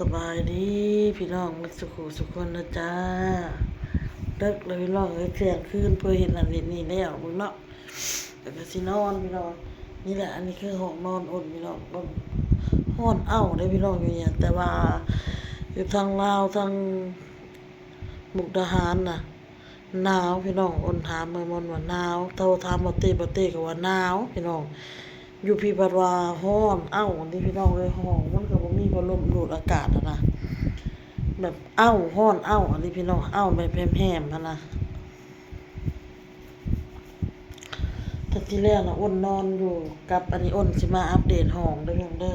ສະບາຍດີພີ່ນ້ອງໝົດສູ່ຄູ່ສູ່ຄົນນະຈ້າ. ເດິກແລ້ວພີ່ນ້ອງເອີຍ ທ່ຽງຄືນ ເພື່ອເຮັດນັ້ນເຮັດນີ້ແລ້ວເບິ່ງເນາະ ແລ້ວກໍຊິນອນພີ່ນ້ອງ. ນີ້ແຫຼະ ອັນນີ້ຄືຫ້ອງນອນອົນພີ່ນ້ອງ. ຮ້ອນອ້າວເດ້ພີ່ນ້ອງຢູ່ນີ້ ແຕ່ວ່າຢູ່ທາງລາວ ທາງມຸກດາຫານນະ ໜາວພີ່ນ້ອງ. ອົນຖາມເມືອມອນວ່າໜາວ ໂທຖາມບໍ່ເຕ້ ບໍ່ເຕ້ກໍວ່າໜາວພີ່ນ້ອງ. ຢູ່ພີ້ພັດວ່າຮ້ອນອ້າວນີ້ພີ່ນ້ອງເອີຍ. ຫ້ອງມັນກໍບໍ່ມີພັດລົມດູດອາກາດຫັ້ນນະ ແບບອ້າວ ຮ້ອນອ້າວອັນນີ້ພີ່ນ້ອງ ອ້າວແບບແຮມໆຫັ້ນນະ. ແຕ່ທີ່ແລ້ວນະ ອົນນອນຢູ່ກັບອັນນີ້ ອົນຊິມາອັບເດດຫ້ອງເດີພີ່ນ້ອງເດີ.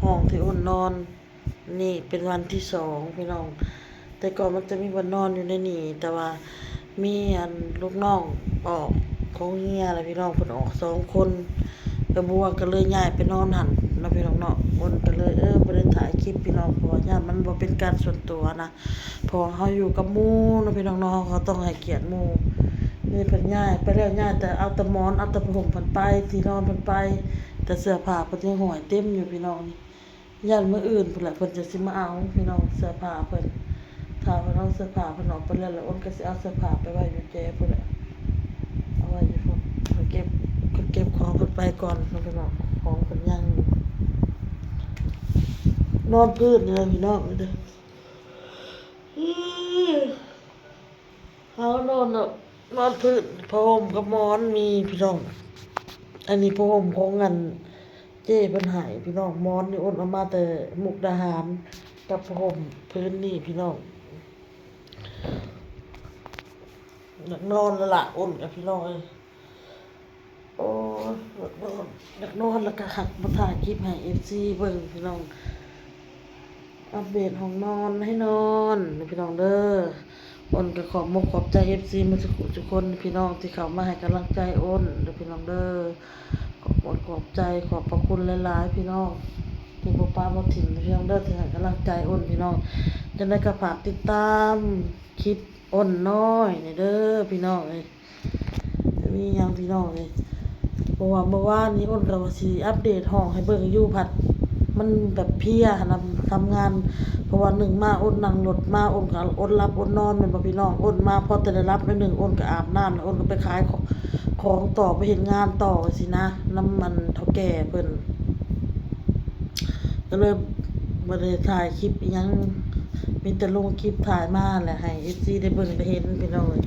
ຫ້ອງທີ່ອົນນອນ ນີ້ເປັນວັນທີສອງພີ່ນ້ອງ. ແຕ່ກ່ອນມັນຈະມີບ່ອນນອນຢູ່ໃນນີ້ ແຕ່ວ່າມີອັນລູກນ້ອງອອກໂຮງຮຽນແລ້ວພີ່ນ້ອງ ເພິ່ນອອກສອງຄົນ ເອື້ອຍບົວກໍເລີຍຍ້າຍໄປນອນຫັ້ນເນາະພີ່ນ້ອງເນາະ. ອົນກໍເລີຍ ເອີ ບໍ່ໄດ້ຖ່າຍຄລິບພີ່ນ້ອງ ເພາະວ່າຢ້ານມັນບໍ່ເປັນການສ່ວນຕົວນະ ເພາະວ່າເຮົາຢູ່ກັບໝູ່ເນາະພີ່ນ້ອງເນາະ ເຮົາກໍຕ້ອງໃຫ້ກຽດໝູ່. ນີ້ເພິ່ນຍ້າຍໄປແລ້ວ ຍ້າຍແຕ່ເອົາແຕ່ໝອນ ເອົາແຕ່ຜ້າຫົ່ມເພິ່ນໄປ ທີ່ນອນເພິ່ນໄປ ແຕ່ເສື້ອຜ້າເພິ່ນຍັງຫ້ອຍເຕັມຢູ່ພີ່ນ້ອງ. ຢ້ານມື້ອື່ນພຸ້ນແຫຼະ ເພິ່ນຈະຊິມາເອົາພີ່ນ້ອງ ເສື້ອຜ້າເພິ່ນ. ຖ້າເພິ່ນເອົາເສື້ອຜ້າເພິ່ນອອກໄປແລ້ວ ແລ້ວອົນກໍຊິເອົາເສື້ອຜ້າໄປໄວ້ຢູ່ແຈພຸ້ນແຫຼະ ເອົາໄວ້ຢູ່ພຸ້ນ. ເພິ່ນເກັບ ເພິ່ນເກັບຂອງເພິ່ນໄປກ່ອນເນາະພີ່ນ້ອງ ຂອງເພິ່ນຍັງຢູ່. ນອນພື້ນນີ້ແຫຼະພີ່ນ້ອງເດີ. ເຮົານອນເນາະ ນອນພື້ນ ຜ້າຫົ່ມກັບໝອນມີພີ່ນ້ອງ. ອັນນີ້ຜ້າຫົ່ມຂອງອັນເຈ້ເພິ່ນໃຫ້ພີ່ນ້ອງ. ໝອນນີ້ອົນເອົາມາແຕ່ມຸກດາຫານ ກັບຜ້າຫົ່ມພື້ນນີ້ພີ່ນ້ອງ. ຢາກນອນແລ້ວລະ ອົນກັບພີ່ນ້ອງເອີຍ. ໂອ້ຍ ຢາກນອນ ຢາກນອນ ແລ້ວກໍຫັກມາຖ່າຍຄລິບໃຫ້ເອັຟຊີເບິ່ງພີ່ນ້ອງ. ອັບເດດຫ້ອງນອນໃຫ້ນອນເດີພີ່ນ້ອງເດີ. ອົນກໍຂອບມົກຂອບໃຈເອັຟຊີໝົດທຸກຜູ້ທຸກຄົນພີ່ນ້ອງ ທີ່ເຂົ້າມາໃຫ້ກຳລັງໃຈອົນເດີພີ່ນ້ອງເດີ. ຂອບອົນຂອບໃຈ ຂອບພະຄຸນຫຼາຍໆພີ່ນ້ອງ ທີ່ບໍ່ປະບໍ່ຖິ້ມພີ່ນ້ອງເດີ ທີ່ໃຫ້ກຳລັງໃຈອົນພີ່ນ້ອງ. ຈັ່ງໃດກໍຝາກຕິດຕາມຄລິບອົນນ້ອຍນີ້ເດີພີ່ນ້ອງເອີຍ. ມີຫຍັງພີ່ນ້ອງເອີຍ ເພາະວ່າເມື່ອວານນີ້ອົນກໍວ່າຊິອັບເດດຫ້ອງໃຫ້ເບິ່ງຢູ່ ພັດມັນແບບເພຍຫັ້ນນະ ທຳງານ. ເພາະວ່າໜຶ່ງມາອົນນັ່ງລົດມາ ອົນກໍອົນຫຼັບອົນນອນແມ່ນບໍ່ພີ່ນ້ອງ. ອົນມາພໍແຕ່ໄດ້ຫຼັບໜ້ອຍໜຶ່ງ ອົນກໍອາບນ້ຳ ແລ້ວອົນກໍໄປຂາຍຂອງຕໍ່ ໄປເຮັດງານຕໍ່ຊີ້ນະ ນຳອັນເຖົ້າແກ່ເພິ່ນ. ກໍເລີຍບໍ່ໄດ້ຖ່າຍຄລິບອີ່ຫຍັງ ມີແຕ່ລົງຄລິບຖ່າຍມາແຫຼະ ໃຫ້ເອັຟຊີໄດ້ເບິ່ງໄດ້ເຫັນພີ່ນ້ອງເອີຍ.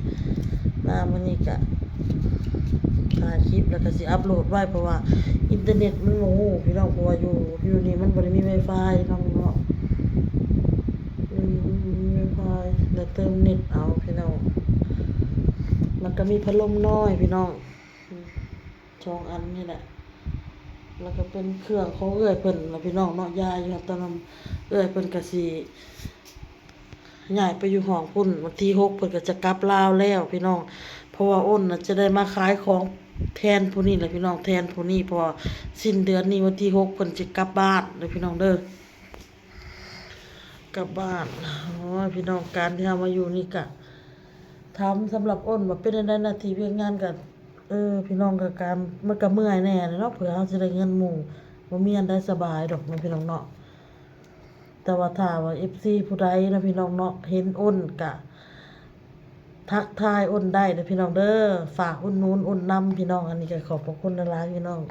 ມາມື້ນີ້ກະຖ່າຍຄລິບ ແລ້ວກະຊິອັບໂຫຼດໄວ້ ເພາະວ່າອິນເຕີເນັດມັນບໍ່ຮູ້ພີ່ນ້ອງ ເພາະວ່າຢູ່ ຢູ່ນີ້ມັນບໍ່ໄດ້ມີໄວຟາຍເນາະພີ່ນ້ອງ. ອືມ ບໍ່ມີໄວຟາຍ ແລ້ວເຕີມເນັດເອົາພີ່ນ້ອງ. ແລ້ວກະມີພັດລົມນ້ອຍພີ່ນ້ອງ ສອງອັນນີ້ແຫຼະ ແລ້ວກໍເປັນເຄື່ອງຂອງເອື້ອຍເພິ່ນລະພີ່ນ້ອງເນາະ ຢາຢູ່ຫັ້ນຕອນນັ້ນ. ເອື້ອຍເພິ່ນກໍຊິຍ້າຍໄປຢູ່ຫ້ອງພຸ້ນ ວັນທີຫົກເພິ່ນກໍຈະກັບລາວແລ້ວພີ່ນ້ອງ. ເພາະວ່າອົນນະຈະໄດ້ມາຂາຍຂອງແທນຜູ້ນີ້ລະພີ່ນ້ອງ ແທນຜູ້ນີ້ ເພາະວ່າສິ້ນເດືອນນີ້ວັນທີຫົກເພິ່ນຈະກັບບ້ານເດີພີ່ນ້ອງເດີ. ກັບບ້ານ. ໂອ້ຍ ພີ່ນ້ອງ ການທີ່ເຮົາມາຢູ່ນີ້ກະ ຖາມສຳລັບອົນວ່າເປັນຈັ່ງໃດ ໜ້າທີ່ວຽກງານກະ ເອີ ພີ່ນ້ອງ ກະການ ມັນກະເມື່ອຍແດ່ເນາະ ເພື່ອເຮົາຊິໄດ້ເງິນໝູ່ ບໍ່ມີອັນໃດສະບາຍດອກເນາະ ພີ່ນ້ອງເນາະ. ແຕ່ວ່າຖ້າວ່າເອັຟຊີຜູ້ໃດເນາະ ພີ່ນ້ອງເນາະ ເຫັນອົນກະ ທັກທາຍອົນໄດ້ເດີພີ່ນ້ອງເດີ. ຝາກອຸດໜູນອົນນຳພີ່ນ້ອງ ອັນນີ້ກໍຂອບພະຄຸນຫຼາຍໆພີ່ນ້ອງ.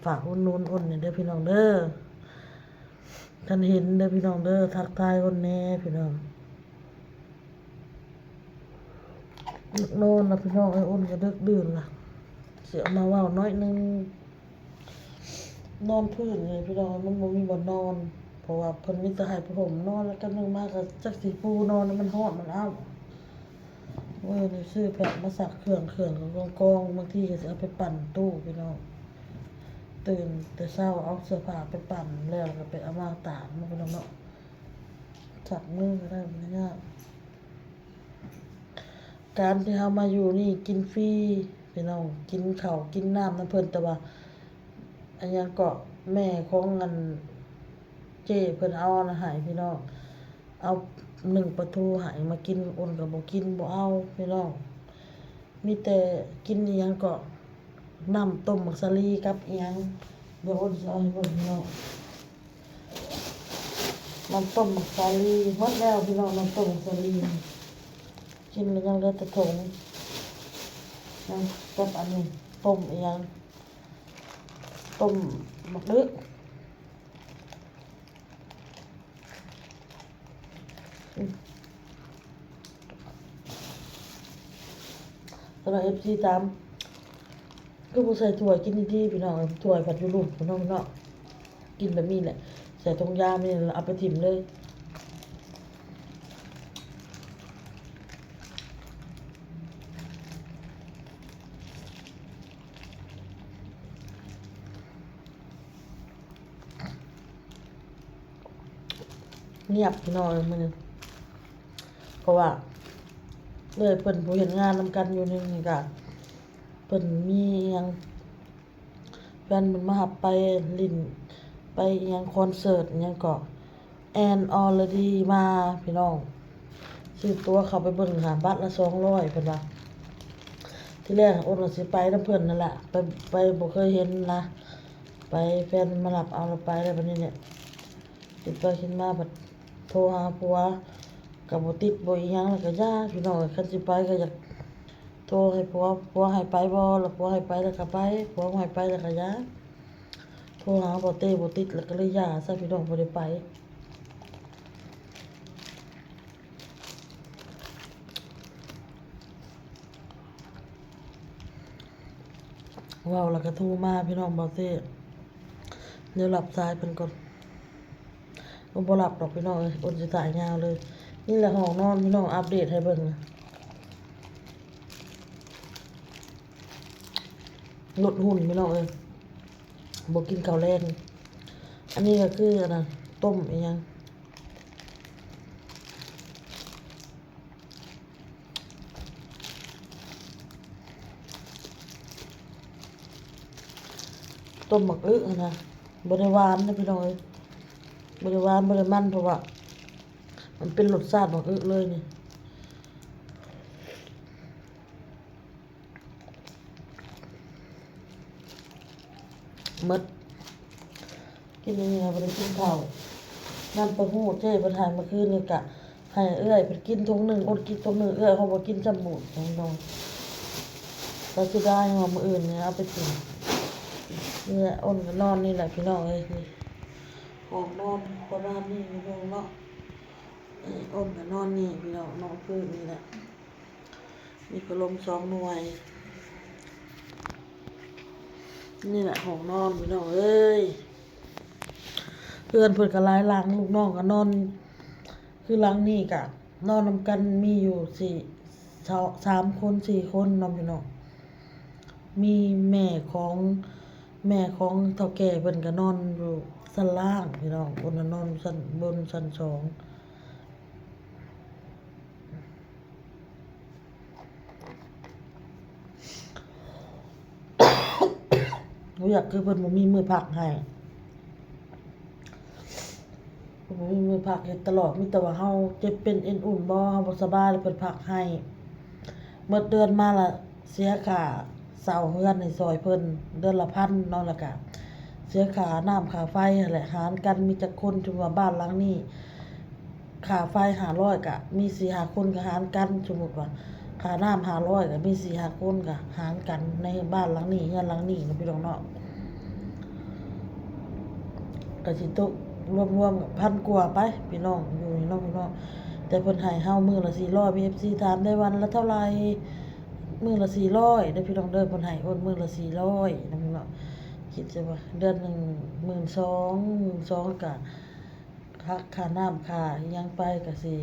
ຝາກອຸດໜູນອົນແດ່ເດີພີ່ນ້ອງເດີ. ຄັນເຫັນເດີພີ່ນ້ອງເດີ ທັກທາຍອົນແດ່ພີ່ນ້ອງ. ນອນລະພີ່ນ້ອງເອີຍ ອົນກໍເດິກດື່ນລະ ຊິເອົາມາເວົ້າໜ້ອຍໜຶ່ງ. ນອນພື້ນນີ້ພີ່ນ້ອງ ມັນບໍ່ມີບ່ອນນອນ ເພາະວ່າເພິ່ນມີແຕ່ໃຫ້ຜ້າຫົ່ມນອນ ແລ້ວກະໜຶ່ງມາກະຈັກຊິປູນອນ ມັນຮ້ອນມັນອ້າວ. ເອີ ນີ້ຊື້ແພ້ວມາຊັກເຄື່ອງ ເຄື່ອງກໍກອງໆ ບາງທີກະຊິເອົາໄປປັ່ນຕູ້ພີ່ນ້ອງ. ຕື່ນແຕ່ເຊົ້າເອົາເສື້ອຜ້າໄປປັ່ນ ແລ້ວກະໄປເອົາມາຕາກເນາະພີ່ນ້ອງເນາະ. ຊັກມືກໍໄດ້ ບໍ່ໄດ້ຍາກ. ການທີ່ເຮົາມາຢູ່ນີ້ກິນຟຣີພີ່ນ້ອງ ກິນເຂົ້າກິນນ້ຳນຳເພິ່ນ ແຕ່ວ່າອັນຫຍັງເກາະ ແມ່ຂອງອັນເຈ້ເພິ່ນເອົາອັນນັ້ນໃຫ້ພີ່ນ້ອງ ເອົາໜຶ້ງປາທູໃຫ້ມາກິນ ອົນກໍບໍ່ກິນບໍ່ເອົາພີ່ນ້ອງ. ມີແຕ່ກິນອີ່ຫຍັງເກາະ ນ້ຳຕົ້ມໝາກສາລີກັບອີ່ຫຍັງ ດຽວອົນຊິເອົາໃຫ້ເບິ່ງພີ່ນ້ອງ. ນ້ຳຕົ້ມໝາກສາລີໝົດແລ້ວພີ່ນ້ອງ, ນ້ຳຕົ້ມໝາກສາລີ ກິນແລ້ວຍັງເຫຼືອແຕ່ຖົງ ຍັງກັບອັນນີ້ ຕົ້ມອີ່ຫຍັງ ຕົ້ມໝາກອຶ. ສຳລັບເອັຟຊີຖາມ ຄືບໍ່ໃສ່ຖ້ວຍກິນດີໆ ພີ່ນ້ອງເອີຍ, ຖ້ວຍພັດຢູ່ລຸ່ມພຸ້ນເນາະ ພີ່ນ້ອງເນາະ. ກິນແບບນີ້ແຫຼະ ໃສ່ຖົງຢາງນີ້ແລ້ວເອົາໄປຖິ້ມເລີຍ. ງຽບພີ່ນ້ອງເອີຍມື້ນີ້ ເພາະວ່າເອື້ອຍເພິ່ນຜູ້ເຮັດງານນຳກັນຢູ່ນີ້ກະ ເພິ່ນມີຫຍັງ ແຟນເພິ່ນມາຮັບໄປຫຼິ້ນ ໄປອີ່ຫຍັງຄອນເສີດອີ່ຫຍັງເກາະ ແອນອອລລະດີມາພີ່ນ້ອງ. ຊື້ຕົ໋ວເຂົ້າໄປເບິ່ງຫັ້ນ ບັດລະສອງຮ້ອຍເພິ່ນວ່າ. ທີແລກອ້ນວ່າຊິໄປນຳເພິ່ນນັ້ນລະ ໄປ ໄປບໍ່ເຄີຍເຫັນນະ ໄປ ແຟນມາຮັບເອົາລະໄປແລ້ວ. ບັດນີ້ແຫຼະ ຄິດໄປຄິດມາ ບັດໂທຫາຜົວກະບໍ່ຕິດບໍ່ອີ່ຫຍັງ ແລ້ວກະຢ່າພີ່ນ້ອງເອີຍ. ຄັນຊິໄປກະຢາກໂທໃຫ້ຜົວ ຜົວໃຫ້ໄປບໍ່ ລະຜົວໃຫ້ໄປລະກະໄປ ຜົວບໍ່ໃຫ້ໄປລະກະຢ່າ. ໂທຫາບໍ່ເຕບໍ່ຕິດ ລະກະເລີຍຢ່າຊະພີ່ນ້ອງ ບໍ່ໄດ້ໄປ. ເວົ້າແລ້ວກະໂທມາພີ່ນ້ອງ ເບົາເຕ້ ດຽວຮັບສາຍເພິ່ນກ່ອນ. ໂອ້ ບໍ່ຮັບດອກພີ່ນ້ອງເອີຍ ອົນຊິຕາຍຍາວເລີຍ. ນີ້ແຫຼະຫ້ອງນອນພີ່ນ້ອງ ອັບເດດໃຫ້ເບິ່ງ ລົດຫຸ່ນພີ່ນ້ອງເອີຍ ບໍ່ກິນເຂົ້າແລງ. ອັນນີ້ກະຄືອັນນັ້ນ ຕົ້ມອີ່ຫຍັງ ຕົ້ມໝາກອຶຫັ້ນນະ ບໍ່ໄດ້ຫວານເດ້ພີ່ນ້ອງເອີຍ ບໍ່ໄດ້ຫວານ ບໍ່ໄດ້ມັນ ເພາະວ່າມັນເປັນລົດຊາດໝາກອຶເລີຍນີ້. ໝົດ ກິນອັນນີ້ ບໍ່ໄດ້ກິນເຂົ້າ. ນ້ຳເຕົ້າຫູ້ເຈ້ເພິ່ນໃຫ້ມື້ຄືນນີ້ກະໃຫ້ເອື້ອຍເພິ່ນກິນຖົງໜຶ່ງ ອົດກິນຖົງໜຶ່ງ ເອື້ອຍເຮົາບໍ່ກິນຊ້ຳໝູດ ນ້ອງ. ແຕ່ເສຍດາຍວ່າມື້ອື່ນນີ້ເອົາໄປກິນ. ນີ້ແຫຼະ ອົນກະນອນນີ້ແຫຼະພີ່ນ້ອງເອີຍ. ຫ້ອງນອນປະມານນີ້ພີ່ນ້ອງເນາະ ອົນກະນອນນີ້ພີ່ນ້ອງ ນອນພື້ນນີ້ແຫຼະ. ມີພັດລົມສອງໜ່ວຍ. ນີ້ແຫຼະຫ້ອງນອນພີ່ນ້ອງເອີຍ. ເຮືອນເພິ່ນກະຫຼາຍຫຼັງ ລູກນ້ອງກະນອນ ຄືຫຼັງນີ້ກະນອນນຳກັນ ມີຢູ່ສີ່ ສາມຄົນສີ່ຄົນເນາະພີ່ນ້ອງ. ມີແມ່ຂອງ ແມ່ຂອງເຖົ້າແກ່ເພິ່ນກະນອນຢູ່ຊັ້ນລ່າງພີ່ນ້ອງ ອົນນະນອນຊັ້ນບົນຊັ້ນສອງ. ບໍ່ຢາກ ຄືເພິ່ນບໍ່ມີມື້ພັກໃຫ້ ເພິ່ນບໍ່ມີມື້ພັກ ເຮັດຕະຫຼອດ. ມີແຕ່ວ່າເຮົາເຈັບເປັນເອັນອຸ່ນບໍ່ ເຮົາບໍ່ສະບາຍ ແລ້ວເພິ່ນພັກໃຫ້. ໝົດເດືອນມາລະເສຍຄ່າເຊົ່າເຮືອນໃຫ້ຊ່ອຍເພິ່ນເດືອນລະພັນເນາະ ແລ້ວກະເສຍຄ່ານ້ຳຄ່າໄຟຫັ້ນແຫຼະ ຫານກັນ ມີຈັກຄົນ ສົມມຸດວ່າບ້ານຫຼັງນີ້ ຄ່າໄຟຫ້າຮ້ອຍ ກະມີສີ່ຫ້າຄົນກະຫານກັນ. ສົມມຸດວ່າຄ່ານ້ຳຫ້າຮ້ອຍ ກະມີສີ່ຫ້າຄົນກະຫານກັນ ໃນບ້ານຫຼັງນີ້ ເຮືອນຫຼັງນີ້ເນາະ ພີ່ນ້ອງເນາະ. ກະຊິຕົກລວມໆ ພັນກວ່າໄປພີ່ນ້ອງ ຢູ່ນີ້ເນາະ ພີ່ນ້ອງ. ແຕ່ເພິ່ນໃຫ້ເຮົາມື້ລະສີ່ຮ້ອຍ ມີເອັຟຊີຖາມໄດ້ ວັນລະເທົ່າໃດ? ມື້ລະສີ່ຮ້ອຍເດີພີ່ນ້ອງເດີ ເພິ່ນໃຫ້ໂອນມື້ລະສີ່ຮ້ອຍນະພີ່ນ້ອງ. ຄິດຊະວ່າເດືອນໜຶ່ງໝື່ນສອງ ໝື່ນສອງ ກະຫັກຄ່ານ້ຳຄ່າອີ່ຫຍັງໄປ ກະຊິ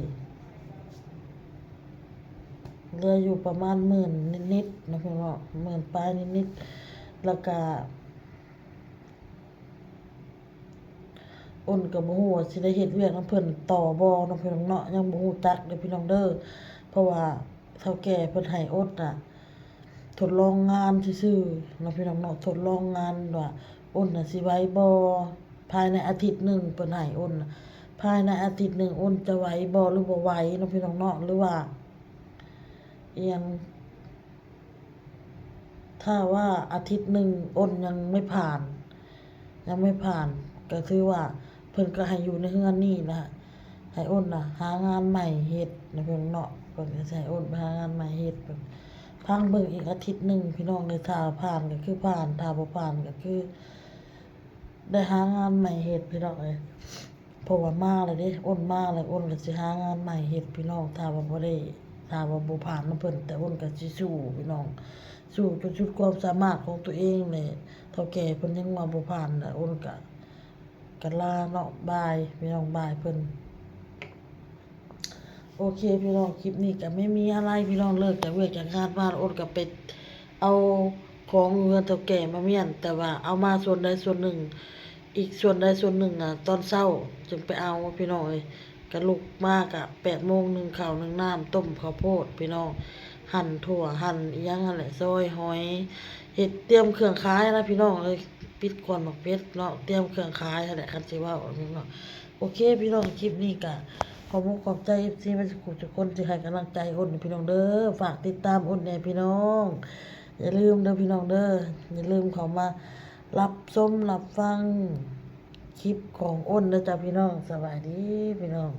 ເຫຼືອຢູ່ປະມານໝື່ນນິດໆນະພີ່ນ້ອງ ໝື່ນປາຍນິດໆ. ແລ້ວກະ ອ້ນກໍບໍ່ຮູ້ວ່າຊິໄດ້ເຮັດວຽກນຳເພິ່ນຕໍ່ບໍ່ເນາະ ພີ່ນ້ອງເນາະ ຍັງບໍ່ຮູ້ຈັກເດີພີ່ນ້ອງເດີ. ເພາະວ່າເຖົ້າແກ່ເພິ່ນໃຫ້ອົດນະ ທົດລອງງານຊື່ໆເນາະ ພີ່ນ້ອງເນາະ ທົດລອງງານວ່າອົນນະຊິໄຫວບໍ່ ພາຍໃນອາທິດໜຶ່ງ ເພິ່ນໃຫ້ອົນນະ ພາຍໃນອາທິດໜຶ່ງ ອົນຈະໄຫວບໍ່ ຫຼືບໍ່ໄຫວເນາະ ພີ່ນ້ອງເນາະ ຫຼືວ່າອີ່ຫຍັງ. ຖ້າວ່າອາທິດໜຶ່ງອົນຍັງໄມ່ຜ່ານ ຍັງໄມ່ຜ່ານ ກໍຖືວ່າ พิ่นກໍໃຫ້ຢູ່ໃນເຮືອນນີ້ລະ ໃຫ້ອ້ນນະຫາງານໃໝ່ເຮັດນະເພິ່ນເນາະ ເພິ່ນກໍຊິໃຫ້ອ້ນໄປຫາງານໃໝ່ເຮັດ ເພິ່ນຟັງເບິ່ງອີກອາທິດໜຶ່ງພີ່ນ້ອງເອີຍ ຖ້າຜ່ານກໍຄືຜ່ານ ຖ້າບໍ່ຜ່ານກໍຄືໄດ້ຫາງານໃໝ່ເຮັດພີ່ນ້ອງເອີຍ ເພາະວ່າມາແລ້ວເດ້ ອ້ນມາແລ້ວ ອ້ນກໍຊິຫາງານໃໝ່ເຮັດພີ່ນ້ອງ ຖ້າວ່າບໍ່ໄດ້ ຖ້າວ່າບໍ່ຜ່ານນຳເພິ່ນ ແຕ່ອ້ນກໍຊິສູ້ພີ່ນ້ອງ ສູ້ຈົນສຸດຄວາມສາມາດຂອງຕົວເອງແຫຼະ ເຖົ້າແກ່ເພິ່ນຍັງວ່າບໍ່ຜ່ານ ແລ້ວອ້ນກໍ ກະລາເນາະ ບາຍພີ່ນ້ອງ ບາຍເພິ່ນ ໂອເຄພີ່ນ້ອງ ຄລິບນີ້ກະໄມ່ມີອະໄລພີ່ນ້ອງ ເລີກຈາກວຽກຈາກງານມາ ອ້ນກະໄປເອົາຂອງຢູ່ເຮືອນເຖົ້າແກ່ມາມ້ຽນ ແຕ່ວ່າເອົາມາສ່ວນໃດສ່ວນໜຶ່ງ ອີກສ່ວນໃດສ່ວນໜຶ່ງນະ ຕອນເຊົ້າຈຶ່ງໄປເອົາພີ່ນ້ອງເອີຍ ກະລຸກມາກະແປດໂມງ ໜຶ້ງເຂົ້າໜຶ້ງນ້ຳ ຕົ້ມເຂົ້າໂພດພີ່ນ້ອງ ຫັ່ນຖົ່ວ ຫັ່ນອີ່ຫຍັງຫັ້ນແຫຼະ ຊອຍຫອຍ ເຮັດຕຽມເຄື່ອງຂາຍຫັ້ນນະພີ່ນ້ອງເອີຍ ປິດຂວັນໝາກເພັດເນາະ ຕຽມເຄື່ອງຂາຍຫັ້ນແຫຼະ ຄັນຊິເວົ້າເນາະ ໂອເຄພີ່ນ້ອງ ຄລິບນີ້ກະຂອບອົກຂອບໃຈເອັຟຊີເບິດສູ່ທຸກຄົນທີ່ໃຫ້ກຳລັງໃຈອ້ນພີ່ນ້ອງເດີ ຝາກຕິດຕາມອ້ນແດ່ພີ່ນ້ອງ ຢ່າລືມເດີພີ່ນ້ອງເດີ ຢ່າລືມເຂົ້າມາຮັບຊົມຮັບຟັງຄລິບຂອງອ້ນເດີຈ້າພີ່ນ້ອງ ສະບາຍດີພີ່ນ້ອງ.